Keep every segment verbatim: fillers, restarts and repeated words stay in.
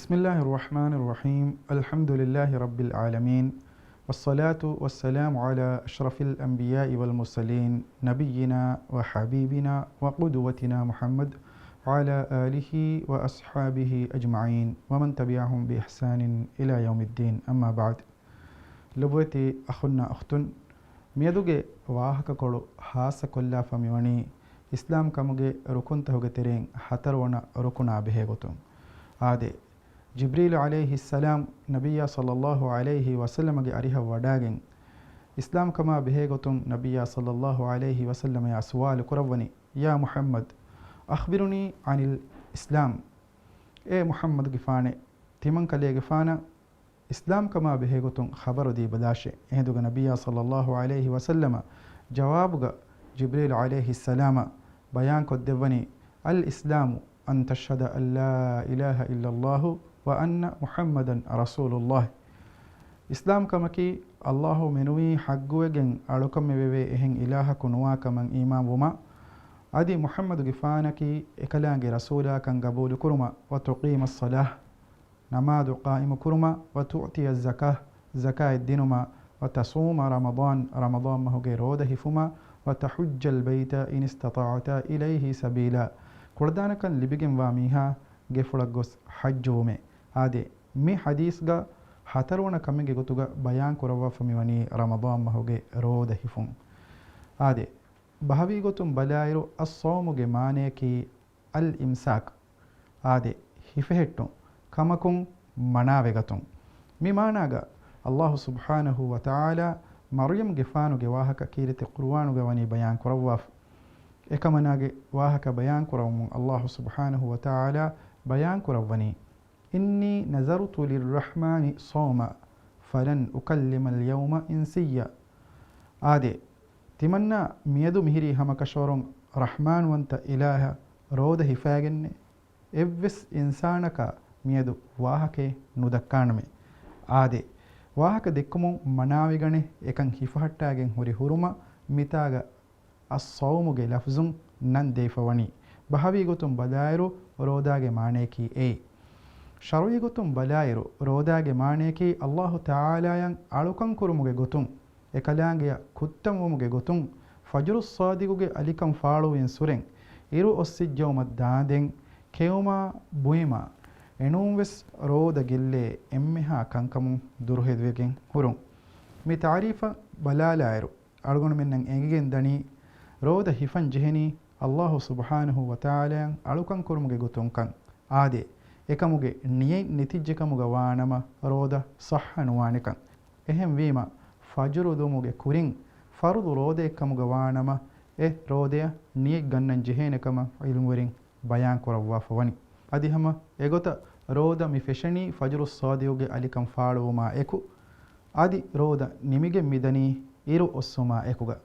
بسم الله الرحمن الرحيم. الحمد لله رب العالمين. والصلاة والسلام على أشرف الأنبياء والمرسلين، نبينا وحبيبنا وقدوتنا محمد، وعلى آله وأصحابه أجمعين، ومن تبعهم بإحسان إلى يوم الدين. أما بعد. ލޮބުވެތި އަޚުންނާ އުޚްތުން، މިއަދުގެ ވާހަކަކޮޅު ހާއްސަކޮށްލާފަ މިވަނީ އިސްލާމްކަމުގެ ރުކުންތަކުގެ ތެރެއިން ހަތަރުވަނަ ރުކުނާ ބެހޭގޮތުން. އާދެ، ޖިބްރީލު ޢަލައިހިއްސަލާމް ނަބިއްޔާ ޞައްލައްލާހު ޢަލައިހި ވަސައްލަމަގެ އަރިހަށް ވަޑާގެން، އިސްލާމްކަމާ ބެހޭގޮތުން ނަބިއްޔާ ޞައްލައްލާހު ޢަލައިހި ވަސައްލަމަޔާ ސުވާލު ކުރައްވަނީ، يا محمد أخبرني عن الإسلام. އޭ މުޙައްމަދުގެފާނެ، ތިމަންކަލޭގެފާނަށް އިސްލާމްކަމާ ބެހޭގޮތުން ޚަބަރު ދީބަލާށޭ. އެހިނދުގަ ނަބިއްޔާ ޞައްލައްލާހު ޢަލައިހި ވަސައްލަމަ ޖަވާބުގަ ޖިބްރީލު ޢަލައިހިއްސަލާމަށް ބަޔާންކޮށްދެއްވަނީ، الإسلام أن تشهد أن لا إله إلا الله وأن محمدا رسول الله. އިސްލާމްކަމަކީ، ﷲ މެނުވީ ޙައްޤުވެގެން އަޅުކަމެވެވޭ އެހެން އިލާހަކު ނުވާކަމަށް އީމާންވުމާ، އަދި މުޙައްމަދުގެފާނަކީ އެކަލާނގެ ރަސޫލާކަން ގަބޫލުކުރުމަށް، وتقيم الصلاة، ނަމާދު ޤާއިމުކުރުމަށް، وتؤتي الزكاة، ޒަކާތް ދިނުމަށް، وتصوم رمضان، ރަމަޟާން މަހުގެ ރޯދަ ހިފުމަށް، وتحج البيت إن استطعت إليه سبيلا، ކުޅަދާނަކަން ލިބިގެންވާ މީހާ ގެފުޅަށް ގޮސް ޙައްޖުވުމޭ. އާދެ، މި ޙަދީޘްގަ ހަތަރުވަނަ ކަމެއްގެ ގޮތުގަ ބަޔާން ކުރައްވާފަ މިވަނީ ރަމަޟާން މަހުގެ ރޯދަ ހިފުން. އާދެ، ބަހަވީ ގޮތުން ބަލާއިރު، އައްޞައުމުގެ މާނަޔަކީ، އަލްއިމްސާކް، އާދެ، ހިފެހެއްޓުން، ކަމަކުން މަނާވެގަތުން. މި މާނާގަ ﷲ ސުބްޙާނަހޫ ވަތަޢާލާ މަރްޔަމްގެފާނުގެ ވާހަކަ ކީރިތި ޤުރުއާނުގަ ވަނީ ބަޔާން ކުރައްވާފަ. އެކަމަނާގެ ވާހަކަ ބަޔާން ކުރައްވަމުން ﷲ ސުބްޙާނަހޫ ވަތަޢާލާ ބަޔާން ކުރައްވަނީ، إني نذرت للرحمن صوما فلن أكلم اليوم إنسيا. އާދެ، ތިމަންނާ މިއަދު މިހިރީ ހަމަކަށަވަރުން ރަޙްމާންވަންތަ އިލާހަށް ރޯދަ ހިފާގެންނޭ. އެއްވެސް އިންސާނަކާ މިއަދު ވާހަކައެއް ނުދައްކާނަމޭ. އާދެ، ވާހަކަ ދެއްކުމުން މަނާވެގަނެ، އެކަން ހިފަހައްޓާގެން ހުރި ހުރުމަށް މިތާގަ އައްޞައުމުގެ ލަފްޒުން ނަން ދެވިފަ ވަނީ. ބަހަވީ ގޮތުން ބަލާއިރު، ރޯދާގެ މާނަޔަކީ އެއީ. ޝަރުޢީ ގޮތުން ބަލާއިރު، ރޯދާގެ މާނަޔަކީ ﷲ ތަޢާލާޔަށް އަޅުކަން ކުރުމުގެ ގޮތުން، އެކަލާނގެއަށް ކުއްތަންވުމުގެ ގޮތުން، ފަޖުރުއްޞާދިޤުގެ އަލިކަން ފާޅުވިން ސުރެން، އިރު އޮއްސިއްޖައުމަށް ދާނދެން، ކެއުމާ ބުއިމާ، އެނޫންވެސް ރޯދަ ގެއްލޭ އެންމެހާ ކަންކަމުން ދުރުހެލިވެގެން ހުރުން. މި ތަޢުރީފަށް ބަލާލާއިރު، އަޅުގަނޑުމެންނަށް އެނގިގެން ދަނީ، ރޯދަ ހިފަން ޖެހެނީ ﷲ ސުބްޙާނަހޫ ވަތަޢާލާއަށް އަޅުކަން ކުރުމުގެ ގޮތުންކަން. އާދެ، އެކަމުގެ ނިޔަތް ނެތިއްޖެކަމުގަ ވާނަމަ، ރޯދަ ޞައްޙަ ނުވާނެކަން. އެހެންވީމަ، ފަޖުރު ލުމުގެ ކުރިން ފަރުޟު ރޯދައެއްކަމުގަ ވާނަމަ، އެ ރޯދަޔަށް ނިޔަތް ގަންނަން ޖެހޭނެކަމަށް ޢިލްމުވެރިން ބަޔާން ކުރައްވާފަ ވަނީ. އަދި ހަމަ އެގޮތަށް ރޯދަ މި ފެށެނީ ފަޖުރުއްޞާދިޤުގެ އަލިކަން ފާޅުވުމާ އެކު، އަދި ރޯދަ ނިމިގެން މިދަނީ އިރު އޮއްސުމާ އެކުގަ.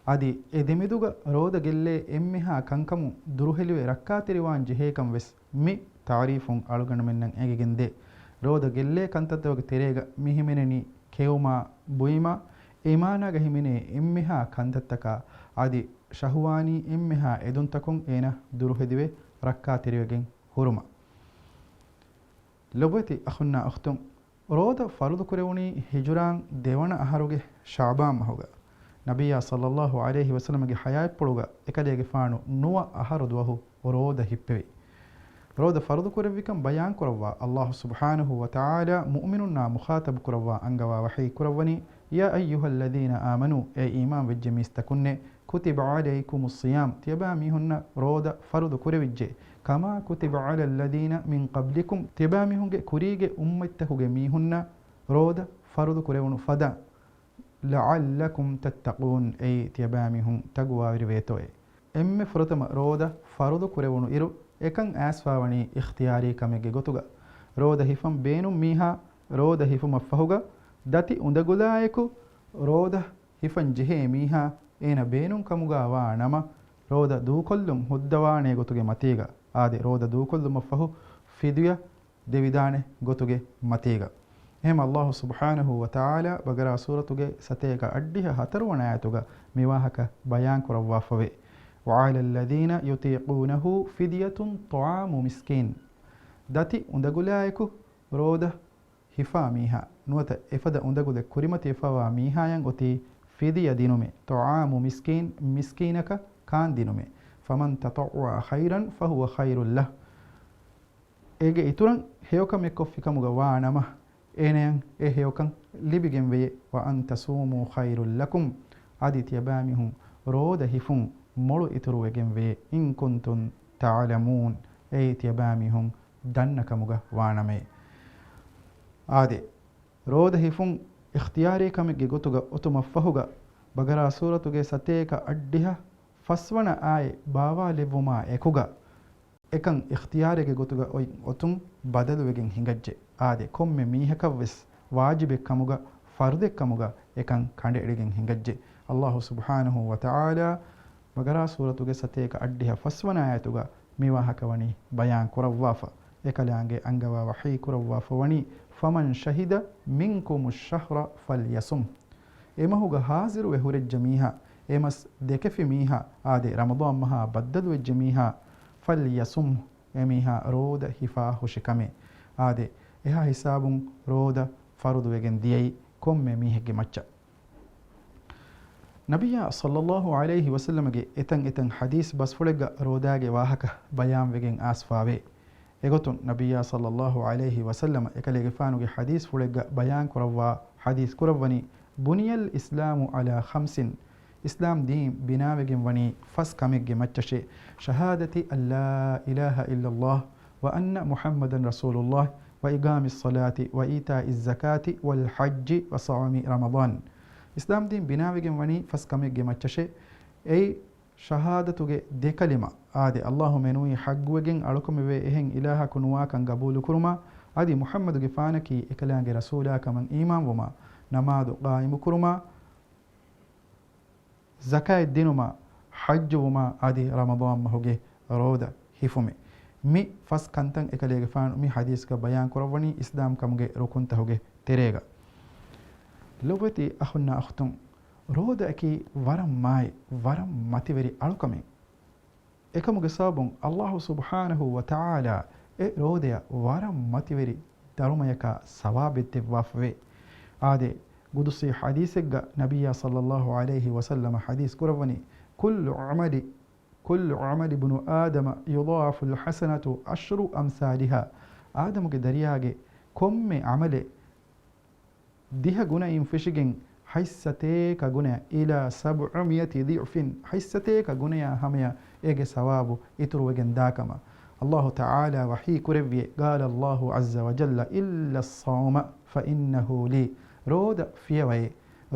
އަދި އެ ދެމެދުގަ ރޯދަ ގެއްލޭ އެންމެހާ ކަންކަމުން ދުރުހެލިވެ ރައްކާތެރިވާން ޖެހޭކަން ވެސް މި ތަޢުރީފުން އަޅުގަނޑުމެންނަށް އެނގިގެންދޭ. ރޯދަ ގެއްލޭ ކަންތައްތަކުގެ ތެރޭގަ މި ހިމެނެނީ ކެއުމާ ބުއިމާ، އެ މާނާގަ ހިމެނޭ އެންމެހާ ކަންތައްތަކާ، އަދި ޝަހުވާނީ އެންމެހާ އެދުންތަކުން އޭނަ ދުރުހެދިވެ ރައްކާތެރިވެގެން ހުރުމަށް. ލޮބުވެތި އަޚުންނާ އުޚްތުން، ރޯދަ ފަރުޟު ކުރެވުނީ ހިޖުރާން ދެވަނަ އަހަރުގެ ޝަޢުބާން މަހުގަ. ނަބިއްޔާ ޞައްލައްލާހު ޢަލައިހި ވަސައްލަމަގެ ޙަޔާތްޕުޅުގަ އެކަލޭގެފާނު ނުވަ އަހަރު ދުވަހު ރޯދަ ހިއްޕެވި. ރޯދަ ފަރުޟު ކުރެއްވިކަން ބަޔާން ކުރައްވާ ﷲ ސުބްޙާނަހޫ ވަތަޢާލާ މުއުމިނުންނާ މުޚާޠަބު ކުރައްވާ އަންގަވާ ވަޙީ ކުރައްވަނީ، يا أيها الذين آمنوا، އޭ އީމާން ވެއްޖެ މީސްތަކުންނޭ، كتب عليكم الصيام، ތިޔަބާ މީހުންނަށް ރޯދަ ފަރުޟު ކުރެވިއްޖެ، كما كتب على الذين من قبلكم، ތިޔަބާ މީހުންގެ ކުރީގެ އުއްމަތްތަކުގެ މީހުންނަށް ރޯދަ ފަރުޟު ކުރެވުނު ފަދަ، لعلكم تتقون، އެއީ ތިޔަބާމީހުން ތަޤްވާވެރިވޭތޯއޭ. އެންމެ ފުރަތަމަ ރޯދަ ފަރުޟު ކުރެވުނު އިރު، އެކަން އައިސްފާވަނީ އިޚްތިޔާރީ ކަމެއްގެ ގޮތުގަ. ރޯދަ ހިފަން ބޭނުން މީހާ ރޯދަ ހިފުމަށްފަހުގަ، ދަތި އުނދަގުލާއެކު ރޯދަ ހިފަން ޖެހޭ މީހާ އޭނަ ބޭނުން ކަމުގަ ވާ ނަމަ، ރޯދަ ދޫކޮށްލުން ހުއްދަވާނޭ ގޮތުގެ މަތީގަ، އާދެ، ރޯދަ ދޫކޮށްލުމަށްފަހު ފިދުޔަ ދެވިދާނެ ގޮތުގެ މަތީގަ. އެހެން ﷲ ސުބްޙާނަހޫ ވަތަޢާލާ ބަގަރާ ސޫރަތުގެ ސަތޭކަ އަށްޑިހަ ހަތަރުވަނަ އާޔަތުގަ މިވާހަކަ ބަޔާން ކުރައްވާފަވޭ. وعلى الذين يطيقونه فدية طعام مسكين. ދަތި އުނދަގުލާއެކު ރޯދަ ހިފާ މީހާ، ނުވަތަ އެފަދަ އުނދަގުލެއް ކުރިމަތިވެފަވާ މީހާޔަށް އޮތީ ފިދިޔަ ދިނުމޭ، طعام مسكين، މިސްކީނަކަށް ކާން ދިނުމޭ. فمن تطوع خيرا فهو خير له. އޭގެ އިތުރަށް ހެޔޮކަމެއް ކޮށްފި ކަމުގަ ވާ ނަމަ، އޭނަޔަށް އެ ހެޔޮކަން ލިބިގެންވެޔޭ. وأن تصوموا خير لكم. އަދި ތިޔަބައިމީހުން ރޯދަ ހިފުން މޮޅު އިތުރުވެގެންވެޔޭ. إن كنتم تعلمون. އެއީ ތިޔަބައިމީހުން ދަންނަ ކަމުގަ ވާނަމޭ. އާދެ، ރޯދަ ހިފުން އިޚްތިޔާރީ ކަމެއްގެ ގޮތުގަ އޮތުމަށްފަހުގަ، ބަގަރާ ސޫރަތުގެ ސަތޭކަ އަށްޑިހަ ފަސްވަނަ އާޔަތް ބާވާލެއްވުމާ އެކުގަ، އެކަން އިޚްތިޔާރެއްގެ ގޮތުގަ އޮތް އޮތުން ބަދަލުވެގެން ހިނގައްޖެ. އާދެ، ކޮންމެ މީހަކަށްވެސް ވާޖިބެއް ކަމުގަ، ފަރުދެއް ކަމުގަ އެކަން ކަނޑައެޅިގެން ހިނގައްޖެ. އައްލާހު ސުބްޙާނަހު ވަތަޢާލާ ބަގަރާ ސޫރަތުގެ ސަތޭކަ އަށްޑިހަ ފަސްވަނަ އާޔަތުގަ މި ވާހަކަ ވަނީ ބަޔާން ކުރައްވާފަ. އެކަލާނގެ އަންގަވާ ވަޙީ ކުރައްވާފަ ވަނީ، فمن شهد منكم الشهر فليصمه. އެމަހުގަ ހާޒިރުވެ ހުރެއްޖެ މީހާ، އެ މަސް ދެކެފި މީހާ، އާދެ، ރަމަޟާން މަހާ ބައްދަލުވެއްޖެ މީހާ، فليصمه، އެ މީހާ ރޯދަ ހިފާ ހުށި ކަމޭ. އާދެ، އެހާ ހިސާބުން ރޯދަ ފަރުދުވެގެން ދިޔައީ ކޮންމެ މީހެއްގެ މައްޗަށް. ނަބިއްޔާ ޞައްލައްލާހު ޢަލައިހި ވަސައްލަމަގެ އެތަން އެތަން ޙަދީޘް ބަސްފުޅެއްގަ ރޯދާގެ ވާހަކަ ބަޔާންވެގެން އައިސްފަވޭ. އެގޮތުން ނަބިއްޔާ ޞައްލައްލާހު ޢަލައިހި ވަސައްލަމަ އެކަލޭގެފާނުގެ ޙަދީޘްފުޅެއްގަ ބަޔާން ކުރައްވާ، ޙަދީޘް ކުރައްވަނީ، بني الإسلام على خمس، އިސްލާމް ދީން ބިނާވެގެން ވަނީ ފަސް ކަމެއްގެ މައްޗަށޭ، شهادة أن لا إله إلا الله وأن محمدا رسول الله وإقام الصلاة وإيتاء الزكاة والحج وصوم رمضان. އިސްލާމް ދީން ބިނާވެގެން ވަނީ ފަސް ކަމެއްގެ މައްޗަށޭ. އެއީ، ޝަހާދަތުގެ ދެ ކަލިމަ، އާދެ، އައްލާހު މެނުވީ ޙައްގުވެގެން އަޅުކަމެވޭ އެހެން އިލާހަކު ނުވާކަން ގަބޫލުކުރުމާ، އަދި މުޙައްމަދުގެފާނަކީ އެކަލާނގެ ރަސޫލާ ކަމަށް އީމާންވުމާ، ނަމާދު ޤާއިމުކުރުމާ، ޒަކާތް ދިނުމާ، ޙައްޖުވުމާ، އަދި ރަމަޟާން މަހުގެ ރޯދަ ހިފުމެ. މި ފަސް ކަންތައް އެކަލޭގެފާނު މި ޙަދީޘްގަ ބަޔާން ކުރައްވަނީ އިސްލާމް ކަމުގެ ރުކުންތަހުގެ ތެރޭގަ. ލޮބުވެތި އަޚުންނާ އުޚްތުން، ރޯދައަކީ ވަރަށް މާތް، ވަރަށް މަތިވެރި އަޅުކަމެއް. އެކަމުގެ ސަބަބުން އައްލާހު ސުބްޙާނަހު ވަ ތަޢާލާ އެ ރޯދަޔަށް ވަރަށް މަތިވެރި ދަރުމަޔަކާ ސަވާބެއް ދެއްވާފަވޭ. އާދެ، ގުދުސީ ޙަދީޘެއްގަ ނަބިއްޔާ ޞައްލައްލާހު ޢަލައިހި ވަސައްލަމަ ޙަދީޘް ކުރައްވަނީ، كل عمل، كل عمل ابن آدم يضاعف الحسنة عشر أمثالها. އާދަމުގެ ދަރިޔާގެ ކޮންމެ ޢަމަލެއް ދިހަ ގުނައިން ފެށިގެން ހަތްސަތޭކަ ގުނަ، إلى سبعمائة ضعف، ހަތްސަތޭކަ ގުނަޔާ ހަމަޔަށް އޭގެ ސަވާބު އިތުރުވެގެން ދާކަމަށް. އައްލާހު ތަޢާލާ ވަޙީ ކުރެއްވިއޭ، قال الله عز وجل، إلا الصوم فإنه لي. ރޯދަ ފިޔަވައޭ،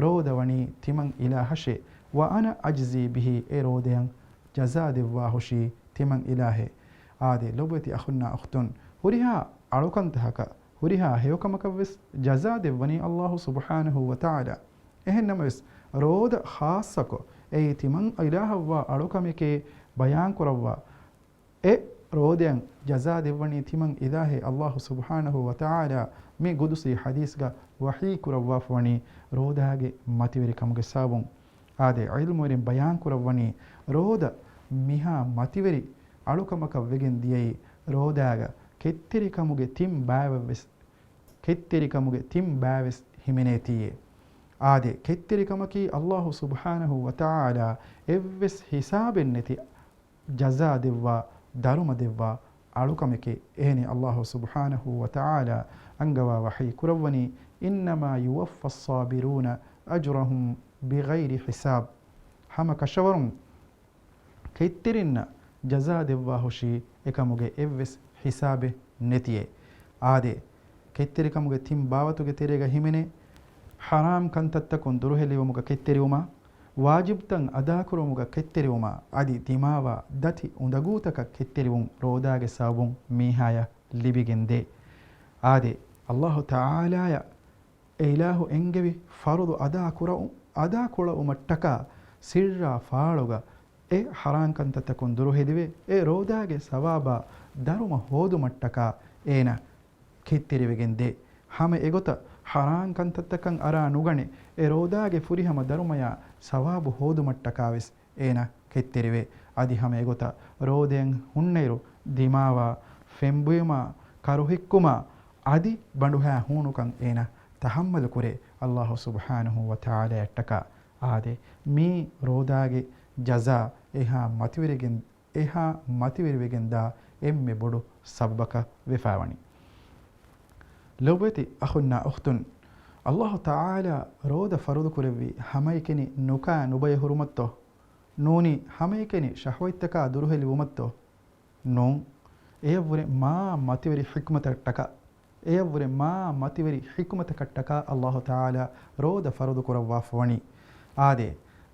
ރޯދަ ވަނީ ތިމަން އިލާހަށޭ، وأنا أجزي به، އެ ރޯދަޔަށް ޖަޒާ ދެއްވާހުށީ ތިމަން އިލާހޭ. އާދެ، ލޮބުވެތި އަޚުންނާ އުޚްތުން، ހުރިހާ އަޅުކަންތަކަކަށް، ހުރިހާ ހެޔޮކަމަކަށްވެސް ޖަޒާ ދެއްވަނީ އައްލާހު ސުބްޙާނަހު ވަ ތަޢާލާ. އެހެންނަމަވެސް، ރޯދަ ޚާއްޞަކޮށް، އެއީ ތިމަން އިލާހަށްވާ އަޅުކަމެކޭ ބަޔާންކުރައްވާ، އެ ރޯދަޔަށް ޖަޒާ ދެއްވަނީ ތިމަން އިލާހޭ. އައްލާހު ސުބްޙާނަހު ވަ ތަޢާލާ މި ގުދުސީ ޙަދީޘްގަ ވަޙީ ކުރައްވާފަވަނީ ރޯދާގެ މަތިވެރިކަމުގެ ސަބަބުން. އާދެ، ޢިލްމުވެރިން ބަޔާންކުރައްވަނީ، ރޯދަ މިހާ މަތިވެރި އަޅުކަމަކަށް ވެގެން ދިޔައީ، ރޯދާގަ ކެތްތެރިކަމުގެ ތިން ބާވަތްވެސް، ކެތްތެރިކަމުގެ ތިން ބާވެސް ހިމެނޭތީއޭ. އާދެ، ކެތްތެރިކަމަކީ އައްލާހު ސުބްޙާނަހު ވަ ތަޢާލާ އެއްވެސް ހިސާބެއް ނެތި ޖަޒާ ދެއްވާ، ދަރުމަ ދެއްވާ އަޅުކަމެކޭ. އެހެނީ އައްލާހު ސުބްޙާނަހު ވަ ތަޢާލާ އަންގަވާ ވަޙީ ކުރައްވަނީ، إنما يوفى الصابرون أجرهم بغير حساب. ހަމަ ކަށަވަރުން ކެތްތެރިންނަށް ޖަޒާ ދެއްވާހުށީ އެކަމުގެ އެއްވެސް ހިސާބެއް ނެތިއޭ. އާދެ، ކެތްތެރިކަމުގެ ތިން ބާވަތުގެ ތެރޭގަ ހިމެނޭ، ޙަރާމް ކަންތައްތަކުން ދުރުހެލިވުމުގަ ކެތްތެރިވުމާ، ވާޖިބްތައް އަދާކުރުމުގަ ކެތްތެރިވުމާ، އަދި ދިމާވާ ދަތި އުނދަގޫތަކަށް ކެތްތެރިވުން ރޯދާގެ ސަބަބުން މީހާޔަށް ލިބިގެންދޭ. އާދެ، އައްލާހު ތަޢާލާޔަށް އެ އިލާހު އެންގެވި ފަރުޟު އަދާ ކުރައު-، އަދާ ކުޅައުމަށްޓަކާ ސިއްރާ ފާޅުގަ އެ ޙަރާން ކަންތައްތަކުން ދުރުހެލިވެ، އެ ރޯދާގެ ސަވާބާ ދަރުމަ ހޯދުމަށްޓަކާ އޭނަ ކެތްތެރިވެގެން ދޭ. ހަމަ އެގޮތަށް ޙަރާން ކަންތައްތަކަށް އަރާ ނުގަނެ، އެ ރޯދާގެ ފުރިހަމަ ދަރުމަޔާ ސަވާބު ހޯދުމަށްޓަކާވެސް އޭނަ ކެތްތެރިވޭ. އަދި ހަމަ އެގޮތަށް ރޯދައިން ހުންނައިރު ދިމާވާ ފެންބުއިމާ، ކަރުހިއްކުމާ އަދި ބަނޑުހައި ހޫނުކަން އޭނަ ތަހައްމަލު ކުރޭ އައްލާހު ސުބްޙާނަހޫ ވަތަޢާލާއަށްޓަކާ. އާދެ، މީ ރޯދާގެ ޖަޒާ އެހާ މަތިވެރިގެން، އެހާ މަތިވެރިވެގެންދާ އެންމެ ބޮޑު ސަބަބަކަށް ވެފާވަނީ. ލޮބުވެތި އަޚުންނާ އުޚްތުން، އައްލާހު ތަޢާލާ ރޯދަ ފަރުޟު ކުރެއްވީ ހަމައެކަނި ނުކާ ނުބަޔަހުރުމަށްތޯ؟ ނޫނީ ހަމައެކަނި ޝަހްވަތްތަކާ ދުރުހެލިވުމަށްތޯ؟ ނޫން. އެޔަށްވުރެ މާ މަތިވެރި ޙިކްމަތަށްޓަކާ، އެޔަށްވުރެ މާ މަތިވެރި ޙިކްމަތަކަށްޓަކާ އައްލާހު ތަޢާލާ ރޯދަ ފަރުޟު ކުރައްވާފަވަނީ. އާދެ،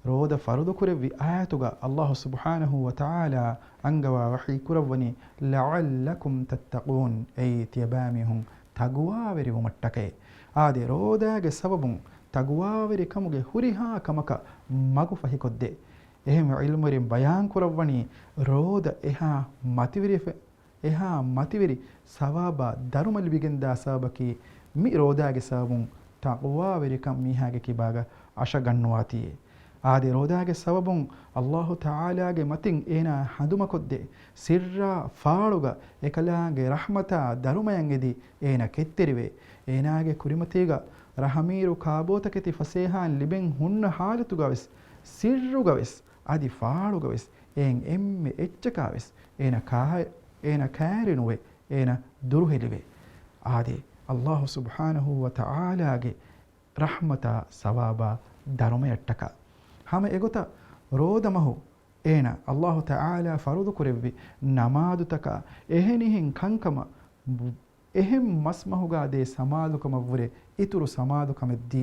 ރޯދަ ފަރުޟު ކުރެއްވި އާޔަތުގަ އައްލާހު ސުބްޙާނަހޫ ވަތަޢާލާ އަންގަވާ ވަޙީ ކުރައްވަނީ، لعلكم تتقون، އެއީ ތިޔަބައިމީހުން ތަޤްވާވެރިވުމަށްޓަކައޭ. އާދެ، ރޯދާގެ ސަބަބުން ތަޤްވާވެރިކަމުގެ ހުރިހާ ކަމަކަށް މަގު ފަހިކޮށްދޭ. އެހެންވެ ޢިލްމުވެރިން ބަޔާން ކުރައްވަނީ، ރޯދަ އެހާ މަތިވެރި، އެހާ މަތިވެރި ސަވާބާ ދަރުމަ ލިބިގެންދާ ސަބަބަކީ، މި ރޯދާގެ ސަބަބުން ތަޤްވާވެރިކަން މީހާގެ ކިބާގަ އަށަގަންނުވާތީއޭ. އާދެ، ރޯދާގެ ސަބަބުން އައްލާހު ތަޢާލާގެ މަތިން އޭނާ ހަނދުމަކޮށްދޭ. ސިއްރާ ފާޅުގަ އެކަލާނގެ ރަޙްމަތާ ދަރުމަޔަށް އެދި އޭނާ ކެތްތެރިވޭ. އޭނާގެ ކުރިމަތީގަ ރަޙަމީރު ކާބޯތަކެތި ފަސޭހައިން ލިބެން ހުންނަ ޙާލަތުގަވެސް، ސިއްރުގަވެސް، އަދި ފާޅުގަވެސް އެއިން އެންމެ އެއްޗަކާވެސް އޭނަ ކާ-، އޭނަ ކައިރިނުވެ، އޭނަ ދުރުހެލިވެ. އާދެ، އައްލާހު ސުބްޙާނަހޫ ވަތަޢާލާގެ ރަޙްމަތާ ސަވާބާ ދަރުމަޔަށްޓަކާ. ހަމަ އެގޮތަށް ރޯދަމަހު އޭނަ އައްލާހު ތަޢާލާ ފަރުޟު ކުރެއްވި ނަމާދުތަކާ އެހެނިހެން ކަންކަމަށް އެހެން މަސްމަހުގާ ދޭ ސަމާލުކަމަށްވުރެ އިތުރު ސަމާލުކަމެއްދީ،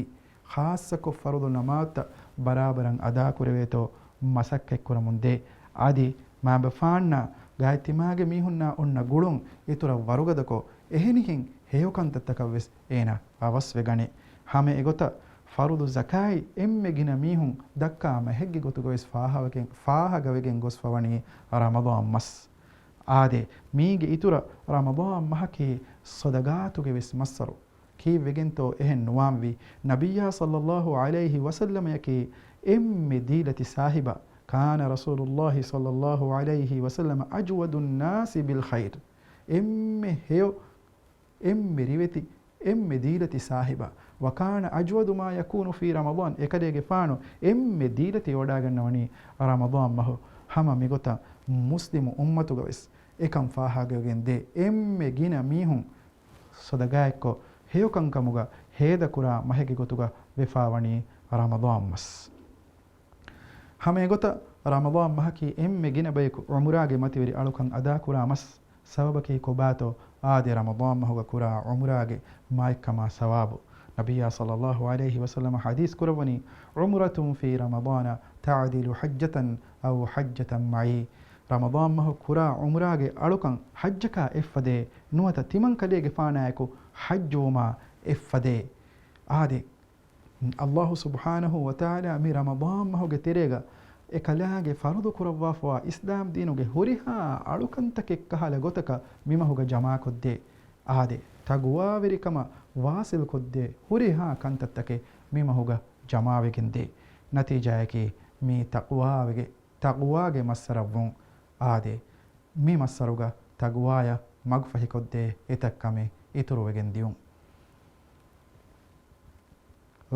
ޚާއްޞަކޮށް ފަރުޟު ނަމާދުތައް ބަރާބަރަށް އަދާކުރެވޭތޯ މަސައްކަތްކުރަމުންދޭ. އަދި މާބަފާންނާ ގާތްތިމާގެ މީހުންނާ އޮންނަ ގުޅުން އިތުރަށް ވަރުގަދަކޮށް، އެހެނިހެން ހެޔޮކަންތައްތަކަށްވެސް އޭނަ އަވަސްވެގަނޭ. ހަމަ އެގޮތަށް ފަރުޟު ޒަކާތް އެންމެ ގިނަ މީހުން ދައްކާ މަހެއްގެ ގޮތުގަވެސް ފާހަގަވެގެން، ފާހަގަވެގެން ގޮސްފަވަނީ ރަމަޟާން މަސް. އާދެ، މީގެ އިތުރަށް ރަމަޟާން މަހަކީ ޞަދަޤާތުގެ ވެސް މައްސަރު. ކީއްވެގެންތޯ އެހެން ނުވާންވީ؟ ނަބިއްޔާ ޞައްލައްލާހު ޢަލައިހި ވަސައްލަމަޔަކީ އެންމެ ދީލަތި ސާހިބާ. كان رسول الله صلى الله عليه وسلم أجود الناس بالخير. އެންމެ ހެޔޮ، އެންމެ ރިވެތި، އެންމެ ދީލަތި ސާހިބާ. وكان أجود ما يكون في رمضان. އެކަލޭގެފާނު އެންމެ ދީލަތިވެވަޑައިގަންނަވަނީ ރަމަޟާން މަހު. ހަމަ މިގޮތަށް މުސްލިމު އުއްމަތުގަވެސް އެކަން ފާހަގަވެގެން ދޭ. އެންމެ ގިނަ މީހުން ޞަދަޤާތްކޮށް، ހެޔޮކަންކަމުގަ ހޭދަކުރާ މަހެއްގެ ގޮތުގަ ވެފާވަނީ ރަމަޟާން މަސް. ހަމަ އެގޮތަށް ރަމަޟާން މަހަކީ އެންމެ ގިނަ ބަޔަކު ޢުމުރާގެ މަތިވެރި އަޅުކަން އަދާކުރާ މަސް. ސަބަބަކީ ކޮބާތޯ؟ އާދެ، ރަމަޟާން މަހުގަ ކުރާ ޢުމުރާގެ މާތްކަމާ ސަވާބު. ނަބިއްޔާ ޞައްލައްލާހު ޢަލައިހި ވަސައްލަމަ ޙަދީޘް ކުރައްވަނީ، عمرة في رمضان تعدل حجة أو حجة معي. ރަމަޟާން މަހު ކުރާ ޢުމުރާގެ އަޅުކަން ޙައްޖަކާ އެއްފަދައޭ، ނުވަތަ ތިމަންކަލޭގެފާނާއެކު ޙައްޖުވުމާ އެއްފަދައޭ. އާދެ، އައްލާހު ސުބްޙާނަހޫ ވަތަޢާލާ މި ރަމަޟާން މަހުގެ ތެރޭގަ އެކަލާނގެ ފަރުޟު ކުރައްވާފަވާ އިސްލާމް ދީނުގެ ހުރިހާ އަޅުކަންތަކެއްކަހަލަ ގޮތަކަށް މިމަހުގަ ޖަމާކޮށްދޭ. އާދެ، ތަޤްވާވެރިކަމަށް ވާޞިލްކޮށްދޭ ހުރިހާ ކަންތައްތަކެއް މިމަހުގަ ޖަމާވެގެންދޭ. ނަތީޖާއަކީ މީ ތަޤްވާވެގެ، ތަޤްވާގެ މައްސަރަށްވުން. އާދެ، މި މައްސަރުގަ ތަޤްވާޔަށް މަގުފަހިކޮށްދޭ އެތައް ކަމެއް އިތުރުވެގެން ދިޔުން.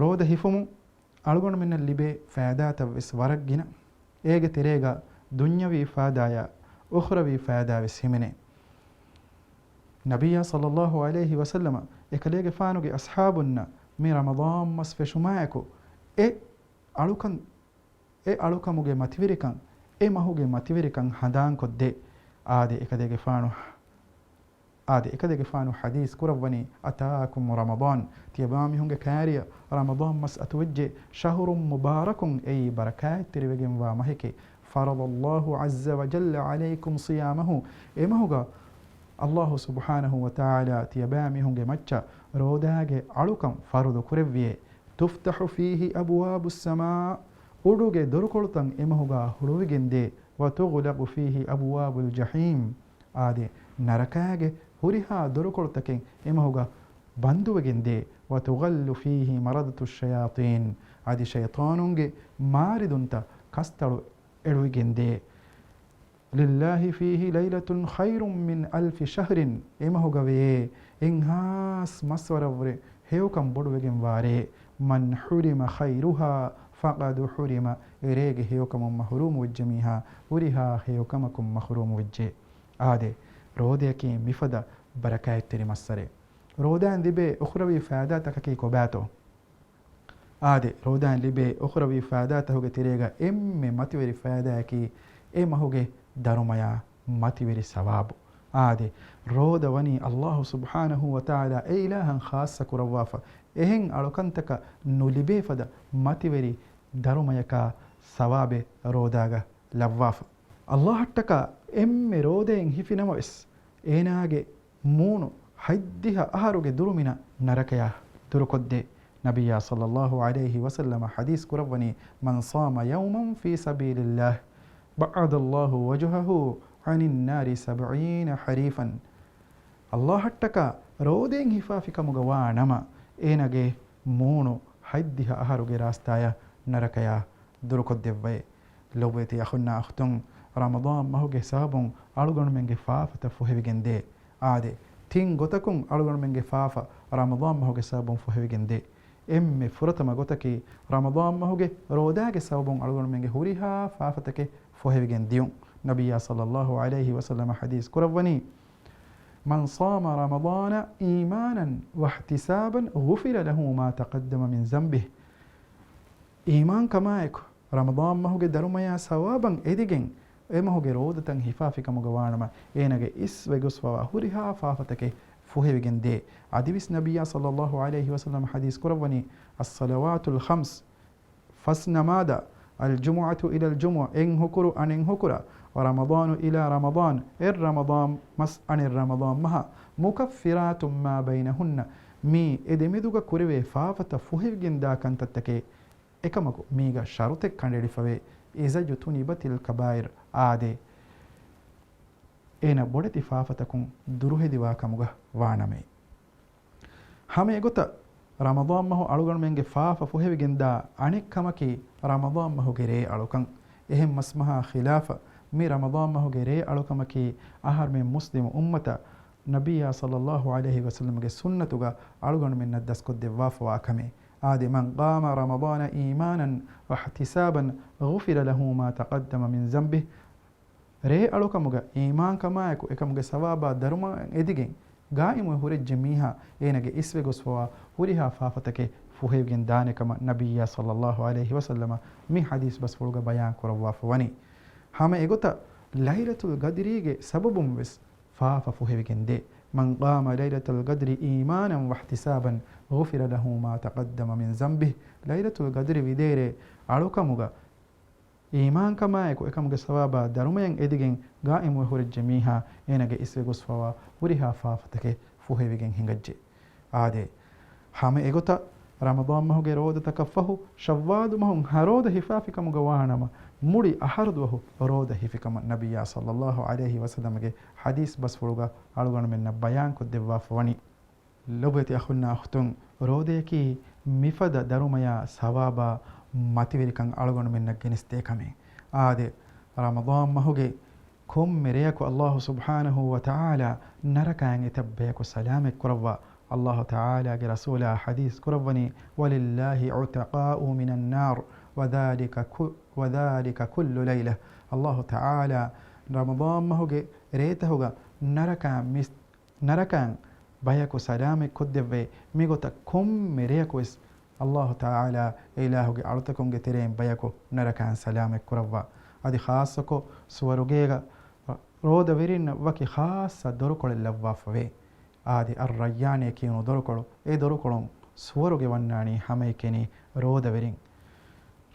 ރޯދަ ހިފުމުން އަޅުގަނޑުމެންނަށް ލިބޭ ފައިދާތައް ވެސް ވަރަށް ގިނަ. އޭގެ ތެރޭގަ ދުންޔަވީ ފައިދާޔާ އުޚްރަވީ ފައިދާ ވެސް ހިމެނޭ. ނަބިއްޔާ ޞައްލައްލާހު ޢަލައިހި ވަސައްލަމަ އެކަލޭގެފާނުގެ އަޞްޙާބުންނަށް މި ރަމަޟާން މަސް ފެށުމާއެކު އެ އަޅުކަން، އެ އަޅުކަމުގެ މަތިވެރިކަން، އެ މަހުގެ މަތިވެރިކަން ހަނދާންކޮށްދޭ. އާދެ، އެކަލޭގެފާނު އާދެ، އެކަލޭގެފާނު ޙަދީޘް ކުރައްވަނީ، أتاكم رمضان، ތިޔަބައިމީހުންގެ ކައިރިއަށް ރަމަޟާން މަސް އަތުވެއްޖެ، شهر مبارك، އެއީ ބަރަކާތްތެރިވެގެންވާ މަހެކޭ، فرض الله عز وجل عليكم صيامه، އެމަހުގަ އައްލާހު ސުބްޙާނަހޫ ވަތަޢާލާ ތިޔަބައިމީހުންގެ މައްޗަށް ރޯދާގެ އަޅުކަން ފަރުޟު ކުރެއްވިއޭ، تفتح فيه أبواب السماء، އުޑުގެ ދޮރުކޮޅުތައް އެމަހުގަ ހުޅުވިގެންދޭ، وتغلق فيه أبواب الجحيم، އާދެ، ނަރަކާގެ ހުރިހާ ދޮރުކޮޅުތަކެއް އެމަހުގަ ބަންދުވެގެންދޭ، وتغل فيه مردة الشياطين، އަދި ޝައިޠާނުންގެ މާރިދުންތައް ކަސްތަޅު އެޅުވިގެންދޭ. لله فيه ليلة خير من ألف شهر، އެމަހުގަވޭ އެއްހާސް މަސްވަރަށްވުރެ ހެޔޮކަން ބޮޑުވެގެންވާ ރޭ. من حرم خيرها فقد حرم، އެރޭގެ ހެޔޮކަމުން މަހުރޫމުވެއްޖެ މީހާ ހުރިހާ ހެޔޮކަމަކުން މަހުރޫމުވެއްޖެ. އާދެ، ރޯދަޔަކީ މިފަދަ ބަރަކާތްތެރި މައްސަރެއް. ރޯދައިން ލިބޭ އުޚްރަވީ ފައިދާތަކަކީ ކޮބާތޯ؟ އާދެ، ރޯދައިން ލިބޭ އުޚްރަވީ ފައިދާތަކުގެ ތެރޭގަ އެންމެ މަތިވެރި ފައިދާއަކީ އެ މަހުގެ ދަރުމަޔާ މަތިވެރި ސަވާބު. އާދެ، ރޯދަ ވަނީ އައްލާހު ސުބްޙާނަހޫ ވަތަޢާލާ އެ އިލާހަށް ޚާއްޞަ ކުރައްވާފަ، އެހެން އަޅުކަންތަކަށް ނުލިބޭ ފަދަ މަތިވެރި ދަރުމަޔަކާ ސަވާބެއް ރޯދާގަ ލައްވާފަ. އައްލާހަށްޓަކާ އެންމެ ރޯދައިން ހިފި ނަމަވެސް، އޭނާގެ މޫނު ހަތްދިހަ އަހަރުގެ ދުރުމިނަށް ނަރަކަޔާ ދުރުކޮށްދޭ. ނަބިއްޔާ ޞައްލައްލާހު ޢަލައިހި ވަސައްލަމަ ޙަދީޘް ކުރައްވަނީ، من صام يوما في سبيل الله بعد الله وجهه عن النار سبعين خريفا. އައްލާހަށްޓަކާ ރޯދައިން ހިފާފިކަމުގަ ވާ ނަމަ، އޭނާގެ މޫނު ހަތްދިހަ އަހަރުގެ ރާސްތާޔަށް ނަރަކަޔާ ދުރުކޮށްދެއްވައޭ. ލޮބުވެތި އަޚުންނާ އުޚްތުން، ރަމަޟާން މަހުގެ ސަބަބުން އަޅުގަނޑުމެންގެ ފާފަތައް ފުހެވިގެންދޭ. އާދެ، ތިން ގޮތަކުން އަޅުގަނޑުމެންގެ ފާފަ ރަމަޟާން މަހުގެ ސަބަބުން ފުހެވިގެންދޭ. އެންމެ ފުރަތަމަ ގޮތަކީ، ރަމަޟާން މަހުގެ ރޯދާގެ ސަބަބުން އަޅުގަނޑުމެންގެ ހުރިހާ ފާފަތަކެއް ފުހެވިގެން ދިޔުން. ނަބިއްޔާ ޞައްލައްލާހު ޢަލައިހި ވަސައްލަމަ ޙަދީޘް ކުރައްވަނީ، من صام رمضان إيمانا واحتسابا غفر له ما تقدم من ذنبه. އީމާންކަމާއެކު، ރަމަޟާން މަހުގެ ދަރުމަޔާ ސަވާބަށް އެދިގެން، އެ މަހުގެ ރޯދަތައް ހިފާފިކަމުގަ ވާނަމަ، އޭނާގެ އިސްވެގޮސްފަވާ ހުރިހާ ފާފަތަކެއް ފުހެވިގެން ދޭ. އަދިވެސް ނަބިއްޔާ ޞައްލައްލާހު ޢަލައިހި ވަސައްލަމަ ޙަދީޘް ކުރައްވަނީ، الصلوات الخمس، ފަސް ނަމާދަށް، الجمعة إلى الجمعة، އެއް ހުކުރު އަނެއް ހުކުރަށް، ورمضان إلى رمضان، އެއް ރަމަޟާން މަސް އަނެއް ރަމަޟާން މަހަށް، مكفرات ما بينهن، މީ އެ ދެމެދުގަ ކުރެވޭ ފާފަތައް ފުހެވިގެންދާ ކަންތައްތަކެއް، އެކަމަކު މީގަ ޝަރުތެއް ކަނޑައެޅިފަވޭ، إذا اجتنبت الكبائر، އާދެ، އޭނަ ބޮޑެތި ފާފަތަކުން ދުރުހެލިވާ ކަމުގަ ވާނަމޭ. ހަމަ އެގޮތަށް، ރަމަޟާން މަހު އަޅުގަނޑުމެންގެ ފާފަ ފުހެވިގެންދާ އަނެއް ކަމަކީ، ރަމަޟާން މަހުގެ ރޭ އަޅުކަން. އެހެން މަސްމަހާ ޚިލާފަށް، މި ރަމަޟާން މަހުގެ ރޭ އަޅުކަމަކީ، އަހަރުމެން މުސްލިމު އުއްމަތަށް ނަބިއްޔާ ޞައްލައްލާހު ޢަލައިހި ވަސައްލަމްގެ ސުންނަތުގަ އަޅުގަނޑުމެންނަށް ދަސްކޮށްދެއްވާފަވާ ކަމެއް. އާދެ، من قام رمضان إيمانا واحتسابا غفر له ما تقدم من ذنبه. ރޭ އަޅުކަމުގަ އީމާންކަމާއެކު އެކަމުގެ ސަވާބާ ދަރުމައަށް އެދިގެން ގާއިމުވެ ހުރެއްޖެ މީހާ، އޭނަގެ އިސްވެގޮސްފަވާ ހުރިހާ ފާފަތަކެއް ފުހެވިގެން ދާނެ ކަމަށް ނަބިއްޔާ ޞައްލައްލާހު ޢަލައިހި ވަސައްލަމަ މި ޙަދީޘް ބަސްފުޅުގަ ބަޔާން ކުރައްވާފަ ވަނީ. ހަމަ އެގޮތަށް، ލައިލަތުލް ޤަދްރީގެ ސަބަބުން ވެސް ފާފަ ފުހެވިގެން ދޭ. من قام ليلة القدر إيمانا واحتسابا غفر له ما تقدم من ذنبه. ލައިލަތުލް ޤަދްރި ވިދޭރޭ އަޅުކަމުގަ އީމާންކަމާއެކު އެކަމުގެ ސަވާބާ ދަރުމައަށް އެދިގެން ގާއިމުވެ ހުރެއްޖެ މީހާ، އޭނަގެ އިސްވެގޮސްފަވާ ހުރިހާ ފާފަތަކެއް ފުހެވިގެން ހިނގައްޖެ. އާދެ، ހަމަ އެގޮތަށް ރަމަޟާން މަހުގެ ރޯދަތަކަށްފަހު، ޝައްވާލު މަހުން ހަ ރޯދަ ހިފާފިކަމުގަ ވާނަމަ، މުޅި އަހަރުދުވަހު ރޯދަ ހިފިކަމަށް ނަބިއްޔާ ޞައްލައްލާހު ޢަލައިހި ވަސައްލަމަގެ ޙަދީޘް ބަސްފުޅުގަ އަޅުގަނޑުމެންނަށް ބަޔާންކޮށްދެއްވާފަ ވަނީ. ލޮބުވެތި އަޚުންނާ އުޚްތުން، ރޯދަޔަކީ މިފަދަ ދަރުމަޔާ ސަވާބާ މަތިވެރިކަން އަޅުގަނޑުމެންނަށް ގެނެސްދޭ ކަމެއް. އާދެ، ރަމަޟާން މަހުގެ ކޮންމެ ރެޔަކު އައްލާހު ސުބްޙާނަހޫ ވަތަޢާލާ ނަރަކައިން އެތައް ބަޔަކު ސަލާމަތްކުރައްވާ. އައްލާހު ތަޢާލާގެ ރަސޫލާ ޙަދީޘް ކުރައްވަނީ، ولله عتقاء من النار وذلك كل، وذلك كل ليلة. އައްލާހު ތަޢާލާ ރަމަޟާން މަހުގެ ރޭތަހުގަ ނަރަކައިން މިސް ނަރަކައިން ބަޔަކު ސަލާމަތް ކޮށްދެއްވޭ. މިގޮތަށް ކޮންމެ ރެޔަކުވެސް އައްލާހު ތަޢާލާ އެ އިލާހުގެ އަޅުތަކުންގެ ތެރެއިން ބަޔަކު ނަރަކައިން ސަލާމަތް ކުރައްވާ. އަދި ޚާއްޞަކޮށް ސުވަރުގޭގަ ރޯދަވެރިންނަށް ވަކި ޚާއްޞަ ދޮރުކޮޅެއް ލައްވާފަވޭ. އާދެ، އައްރައްޔާނޭ ކިޔުނު ދޮރުކޮޅު. އެ ދޮރުކޮޅުން ސުވަރުގެ ވަންނާނީ ހަމައެކަނި ރޯދަވެރިން.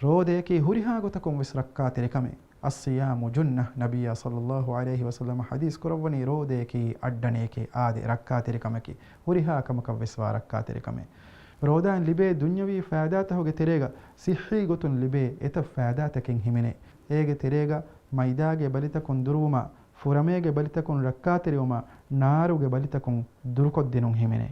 ރޯދަޔަކީ ހުރިހާ ގޮތަކުން ވެސް ރައްކާތެރި ކަމެއް. الصيام جنة، ނަބިއްޔާ ޞައްލައްލާހު ޢަލައިހި ވަސައްލަމަ ޙަދީޘް ކުރައްވަނީ، ރޯދަޔަކީ އައްޑަނެއެކޭ. އާދެ، ރައްކާތެރި ކަމަކީ ހުރިހާ ކަމަކަށް ވެސް ވާ ރައްކާތެރި ކަމެއް. ރޯދައިން ލިބޭ ދުންޔަވީ ފައިދާތަކުގެ ތެރޭގަ ޞިއްޙީ ގޮތުން ލިބޭ އެތައް ފައިދާތަކެއް ހިމެނޭ. އޭގެ ތެރޭގަ މައިދާގެ ބަލިތަކުން ދުރުވުމާ، ފުރަމޭގެ ބަލިތަކުން ރައްކާތެރިވުމާ، ނާރުގެ ބަލިތަކުން ދުރުކޮށްދިނުން ހިމެނޭ.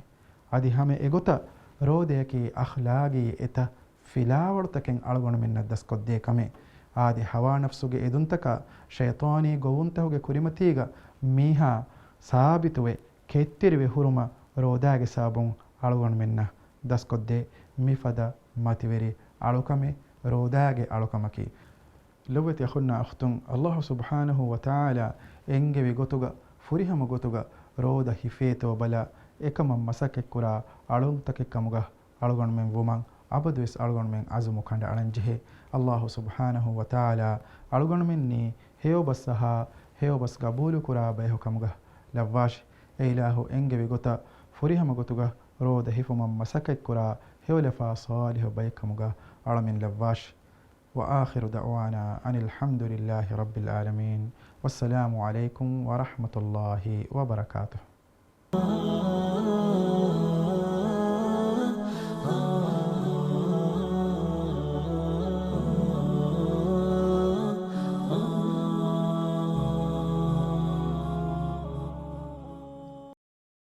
އަދި ހަމަ އެގޮތަށް ރޯދަޔަކީ އަޚްލާގީ އެތައް ފިލާވަޅުތަކެއް އަޅުގަނޑުމެންނަށް ދަސްކޮށްދޭ ކަމެއް. އާދެ، ހަވާ ނަފްސުގެ އެދުންތަކާ ޝައިޠާނީ ގޮވުންތަކުގެ ކުރިމަތީގަ މީހާ ސާބިތުވެ، ކެތްތެރިވެ ހުރުމަށް ރޯދާގެ ސަބަބުން އަޅުގަނޑުމެންނަށް ދަސްކޮށްދޭ މިފަދަ މަތިވެރި އަޅުކަމެއް ރޯދާގެ އަޅުކަމަކީ. ލޮބުވެތި އަޚުންނާ އުޚްތުން، އައްލާހު ސުބްޙާނަހު ވަތަޢާލާ އެންގެވި ގޮތުގަ، ފުރިހަމަ ގޮތުގަ ރޯދަ ހިފޭތޯ ބަލާ، އެކަމަށް މަސައްކަތްކުރާ އަޅުންތަކެއްކަމުގަ އަޅުގަނޑުމެން ވުމަށް އަބަދުވެސް އަޅުގަނޑުމެން އަޒުމު ކަނޑައަޅަންޖެހޭ. އައްލާހު ސުބްޙާނަހު ވަތަޢާލާ އަޅުގަނޑުމެންނީ ހެޔޮބަސް އަހާ، ހެޔޮބަސް ގަބޫލުކުރާ ބަޔަކު ކަމުގަ ލައްވާށި. އެ އިލާހު އެންގެވި ގޮތަށް ފުރިހަމަ ގޮތުގަ ރޯދަ ހިފުމަށް މަސައްކަތްކުރާ ހެޔޮލަފާ ޞާލިޙު ބައެއްކަމުގަ އަޅަމެން ލައްވާށި. وآخر دعوانا أن الحمد لله رب العالمين. والسلام عليكم ورحمة الله وبركاته.